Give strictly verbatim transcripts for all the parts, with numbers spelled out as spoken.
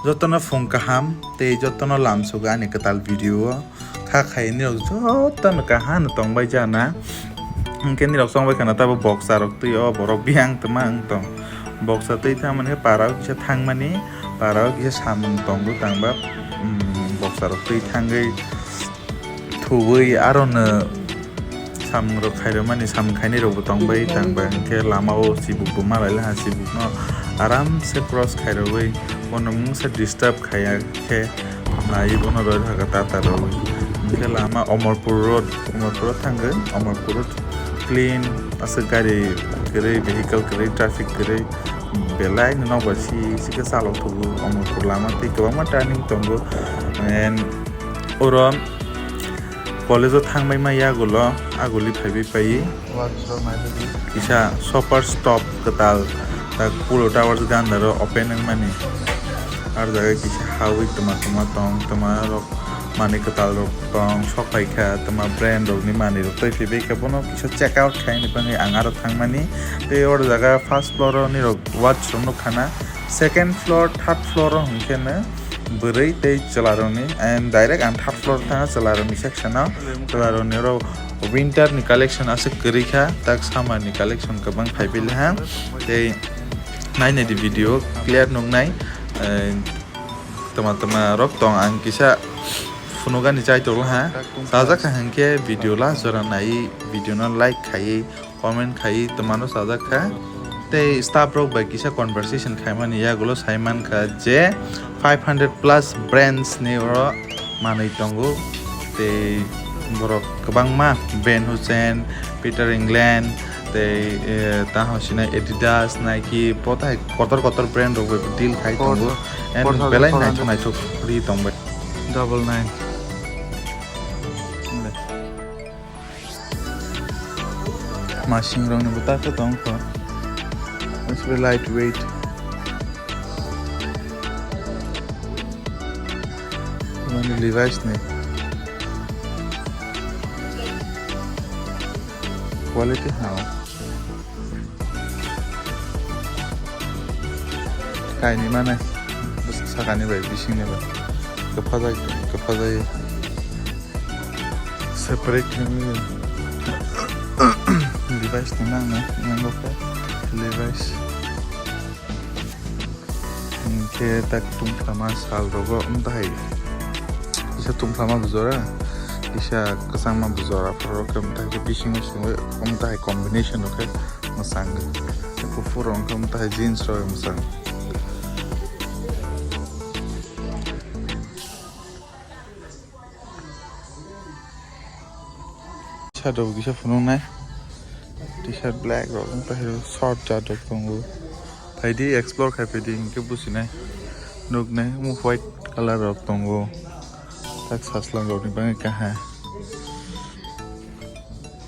Jotono phung kaham tei jotono lamsogo ani kwtal video o. Kha khai nirok jotono kaham no tongbai jana. Hwnkhe nirok chongbai khana tabo boksa rok twi o borok biyang twma wng tong. Boksa twi thangmani khe para o kisa thangmani, para o kisa samung tongo tangba, mm, boksa rok twi thangwi thuwi aro no samung rok khairokmani, samung khainai rok bo tongbai tangba, hwnkhe lama o chibuk bo malai laha, chibuk no aram se cross khairogwi bono mungsa disturb khaiya khe naiwi bono roi rwkha tata rogwi. Hwnkhe lama Omorpur road, Omorpur o thangwi, Omorpur road clean, aswk gari kwrwi, vehicle kwrwi, traffic kwrwi, belai no nokbar si si khe chalok thugo Omorpur lama tei kwbangma turning tongo. And oro college o thangbai ma yagulo, aguli phaibai pai. Kisa super stop kwtal, tak Polo Towers gandaro open wngmani. Ar jaga kisa hawi toma toma tong, toma rok manwi kwtal rok tong, sok pai kha, toma brand rok ni manwi rok tei phaibai kha, bono kisa check out khaini bagwi ang aro thangmani. Tei or jaga first floor o nirok watch rok nuk khana, second floor, third floor o hwnkhe no bwrwi tei chwla rokni, and direct ang third floor thangna chwla rokni section o. Chwla rokni oro winter ni collection aswk kwrwi kha, tak summer ni collection kwbang phaibai laha. Tei nainai di video clear nuknai, eh, tama tama rok tong, ang kisa phunukani chai tong laha. Sajak kha hwnkhe video last jora nai, video no like khaiwi comment khai twmano sajak kha. Tei staff rok bai kisa conversation khaimani yagulo sai mankha je five hundred plus brands ni oro manwi tongo. Tei borok kwbangma, Ben Hussein, Peter England, tei, eh, taho sinai Adidas, Nike, bo tai kotor kotor brand rok bai deal khai tongo. And belai naithok naithok ri tongbai. Double nine. Masing rokni bwta khe tong kho. It's very light weight. Mani Levi's ni quality hao. Kaini mane sakani bai bisingni bai. Kephajak, kephajak. Separate khe wngwi Levi's ni nang nang yango khe Levi's. Hinkhe tak tungphama sal rogo wng tahai kisa tungphama bo jora, kisa kwchangma bo jora, borok khe wng tahai khe bisingo songwi wng tahai combination rok khe mwchang. Kuphur rok wng khe wng tahai jeans rok mwchang. T-shirt rok kisa phunuknai. T-shirt black rok wng tong, short shirt rok tongo. Phaidi explore khai phaidi hinkhe businai. Nuknai omo white colour rok tongo. Tak sajla rokni bagwi kaha.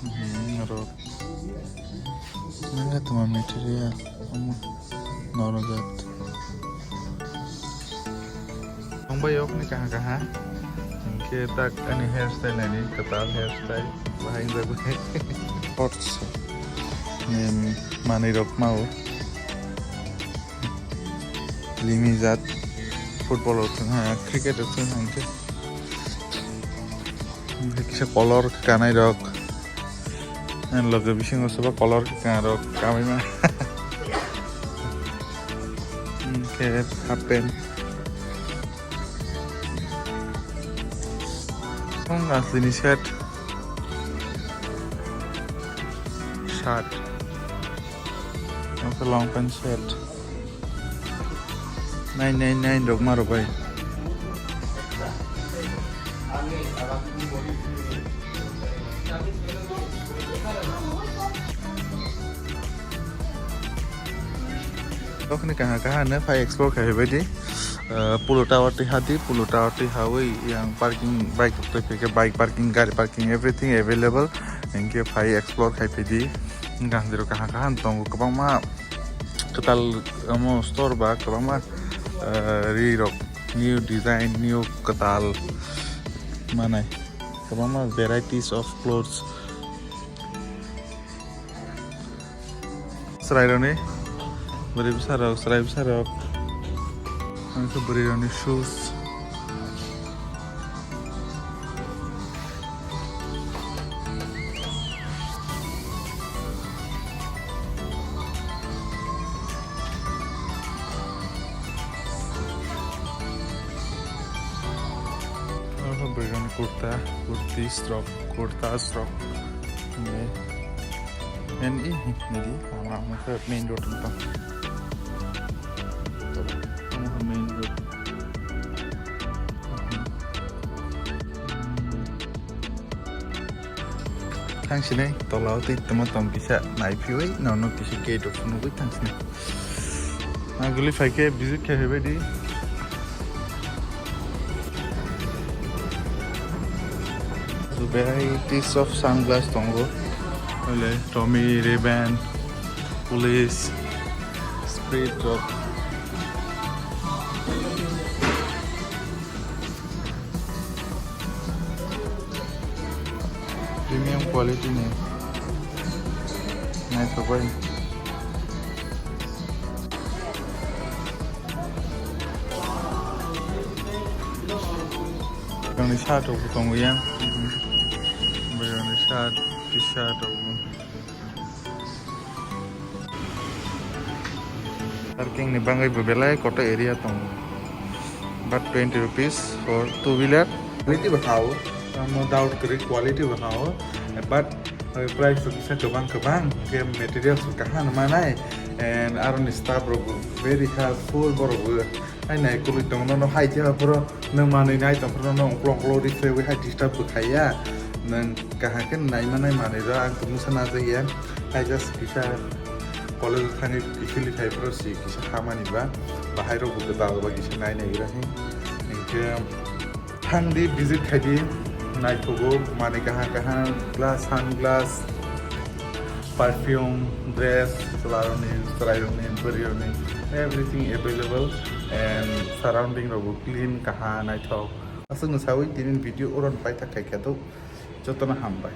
Hmm, oro. Nang tongma material omo norojak. Tongbai yok ni kaha kaha. Hinkhe tak ani hairstyle nani kwtal hairstyle bahai wngjakbai. Thoughts. Em, manwi rok mao. Limi jat football rok thwng ha, cricket rok thwng ha hinkhe. Hinkhe kisa color kanai rok. Ang loge bisingo soba color kwchang rok kamai ma. Hinkhe half pant. Ang asli ni shirt. Shirt. Ang long pant shirt. Nine nine nine rok ma rok bai. Okhne kaha kaha no phai explore khai bai di. Uh, Polo Tower twi hadi, Polo Tower twi hawi yang parking bike twi phai khe bike parking, gari parking, everything available. Hinkhe phai explore khai phaidi. Ganjiro kaha kaha tongo kwbangma kwtal omo store ba kwbangma, uh, ri rok new design, new kwtal manai kwbangma varieties of clothes. Chwrairokni bwrwi bwsarok, chwrai bwsarok. Ang khe bwrwi rokni shoes. Ang khe bwrwi rokni kurta, kurtis rok, kurtas rok. Nini, nini, nini, ang, ang khe main road wng tong. Ang khe main road. Thang sinai, tola o tei tongma tong kisa nai phiwi, nono kisa gate o phunugwi thang sinai. Naguli phaikhe visit khe phaibaidi. Varieties of sunglass tongo. Ole Tommy, Ray-Ban, Police, Speed Drop. Premium quality ni. Naithok bai. Ang ni shirt rok bo tongo ya. Ang ni shirt, t-shirt rok bo. Parking ni bagwi bo belai kotor area tongo. But twenty rupees for two wheeler. Quality bo hao, no doubt kwrwi quality bo hao. But, uh, price bo kisa kwbang kwbang, hwnkhe materials bo kaham manai. And aroni staff rok bo very helpful borok bo. Hai nai kwrwi tongo, no hai jeba phoro nwng manwi nai tong phoro no uklok uklok ri phaiwi hai disturb bo khaiya. Nwng kaham khe nai manai manwi rw ang tongmisa najak ya. Hai just kisa college o thangwi kisa li phai phoro si kisa hamani ba. Bahai rok bo kwtal ba kisa nai nai gra hi. Hinkhe thangdi visit khaidi naithogo manwi kaham kaham glass, sunglass, perfume, dress, chwlarokni, chwrairokni, bwrwirokni, everything available and surrounding rok bo clean, kaham, naithok. Aswkno sawi tini video oron paithak khaikha do, jotono hambai.